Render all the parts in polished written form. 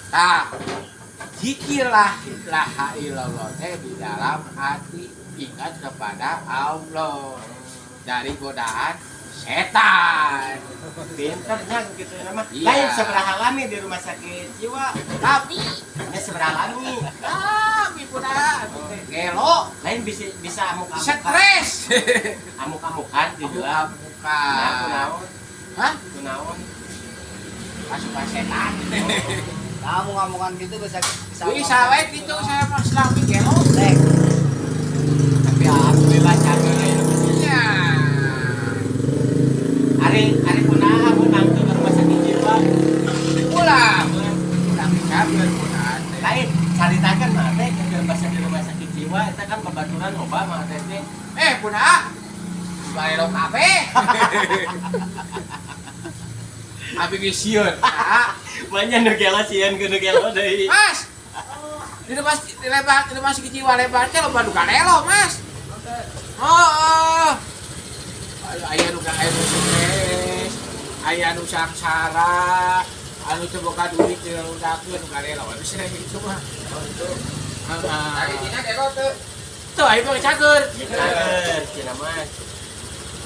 Tah, zikir la ilaha illallah teh di dalam hati, ingat kepada Allah dari godaan setan. Pinternya gitu nama. Iya. Lain sabaraha lami di rumah sakit jiwa? Tapi nya sabaraha lami? Tapi budak teh gelo. Lain bisa bisa amuk-amukan. Stres. Amuk-amukan gitu lah. Bukan. Nah, kunaon? Hah? Kunaon? Pasukan setan. Kamu ngamukan gitu bisa bisa. Bisa we gitu, saya mah selami gelo. Rek. Tapi alhamdulillah cager ya. Iya. Ari ari kunaha menang ke rumah sakit jiwa? Pulang. Pulang cager pulang teh. Lain caritakan mah teh ke bahasa di rumah sakit jiwa eta kan babaturan loba mah teh teh. Eh, punah. Balelo kabeh. Abi geus sieun. Ah, Banyak nu gelo sieun ku nu gelo deui. Mas. Di rumah di lebar di rumah sakit jiwa lebar teh loba nu galelo, Mas. Oh. Aya nu aya nu stres, aya nu sangsara, anu teu boga duit diundakeun nu galelo. Bisa gitu mah. Oh, itu. Heeh. Ari dina gelo teu? Tuh, ayo mah cager. Cager cenah mah.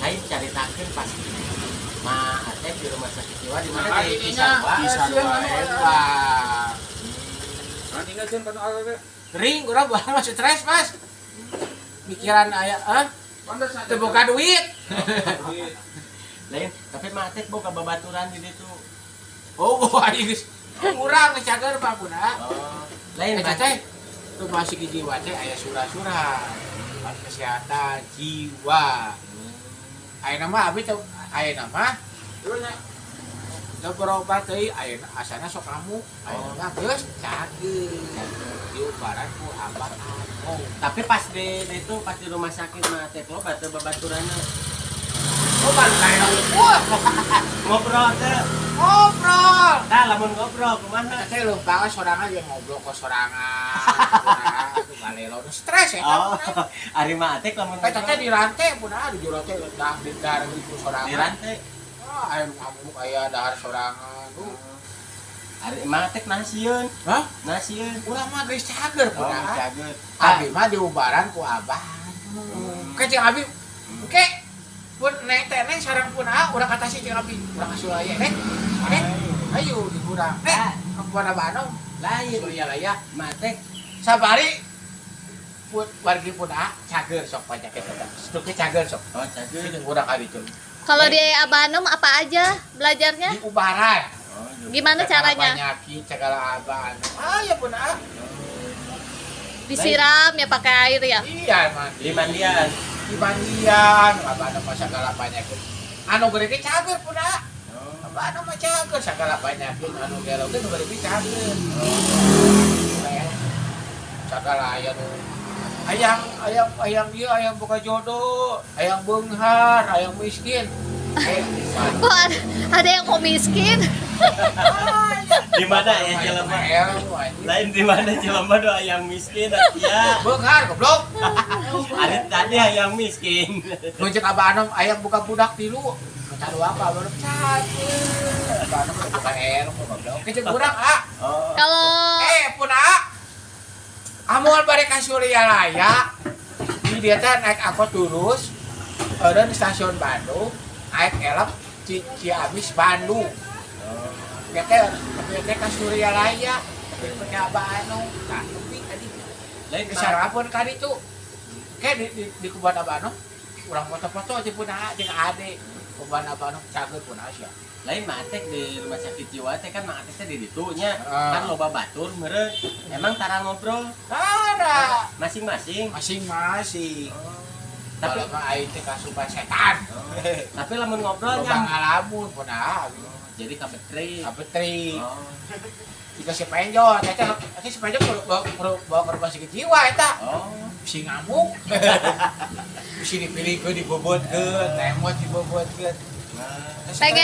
Lain caritakeun pas Ma Atep di rumah sakit jiwa di mana, di Cisarua? Cisarua Lembang. Nah, tinggal sieun kana awewe. Kering, urang buah mah stres, Mas. Mikiran aya, ah, Pantes. Teu boga duit. Lain, tapi Ma Atep boga babaturan di ditu. Oh, aing geus urang geus cager mah puna. Oh, lain. Eta teh rumah sakit jiwa teh aya surat-surat kesehatan jiwa. Ayeuna mah abi teh ayeuna mah teu berobat deui, ayeuna asana sok kamu ayeuna mah geus cager diubaran ku Abah Anu. Tapi pas di itu, pas di rumah sakit Ma Atep loba teu babaturanna? Oh, baru kayak wah. Ngobrol teu? Ngobrol. Tah, lamun ngobrol kumaha? Saya lupa kan sorangan yang ngobrol ke sorangan. Tuh galelo stres ya. Oh, ari Ma Atep lamun Eta teh di rantai pun ada di jero teh dah di dahar itu sorangan. Di rantai. Ah, aya nu ngamuk, aya dahar sorangan. Tuh. Ari Ma Atep nah sieun. Hah? Nah sieun. Urang mah geus cager pun. Oh, cager. Abi mah diubaran ku Abah. Ke jeung abi. Ke pun neng teh neng sareng pun ah urang kata si jeung abi. Urang ka Suraya neng. Neng, ayo di urang. Neng, ke mana Bandung? Lain. Surya Laya. Ma Atep Sabari pun wargi pun ah cager sok pajak eta. Stuke cager sok. Oh, cager. Jeung urang ka ditu. Kalau di Abanom apa aja belajarnya? Di ubaran. Oh, iya. Gimana Segala caranya? penyakit, segala apa anu. Ah ya pun ah. Disiram ya pakai air ya? Iya, mandi. Di mandian. Di mandian, apa anu mah segala penyakit. Anu gede ge cager pun ah. Oh. Apa anu mah cager segala penyakit anu gelo ge nu gede ge cager. Segala aya nu ayang ayang ayang ieu, ayang boga jodoh, ayang beunghar, ayang miskin. Eh, Kok ada yang mau miskin? Di mana ya jelema? Lain di mana jelema doa yang miskin ya? Beunghar goblok. Ada tadi yang miskin. Nu cek Abah Anom ayang buka budak tilu. Cari apa Abah Anom cager. Abah Anom buka helm goblok. Ke cek urang ah. Oh. Kalau Eh, pun ah. Amun bade ka Suryalaya, di dia teh naik angkot lurus, ada di stasiun Bandung, naik elep Ciamis Bandung. Teh teh ka Suryalaya, tapi punya Abah Anu, nah, tapi tadi Lain. ke sarapun kan itu. Kayak di kuburan Abah Anu, urang foto-foto aja pun jeung ade. Kuburan Abah Anu cager pun Asia. Lain, Ma Atek di rumah sakit jiwa teh kan Ma Atek teh di ditu nya. Ah. Kan loba batur meureun. Emang tara ngobrol? Tara. Masing-masing? Masing-masing. Tapi Tapi mah aing teh kasupan setan. Tapi lamun ngobrol Loba nyam ngalamun pun ah. Jadi kabetri. Kabetri. Oh. Jika si penjol, eta eta si penjol bawa ke rumah sakit jiwa eta. Oh. Bisi ngamuk. Bisi dipilihkeun, dibobotkeun, temot dibobotkeun. Nah. Pengen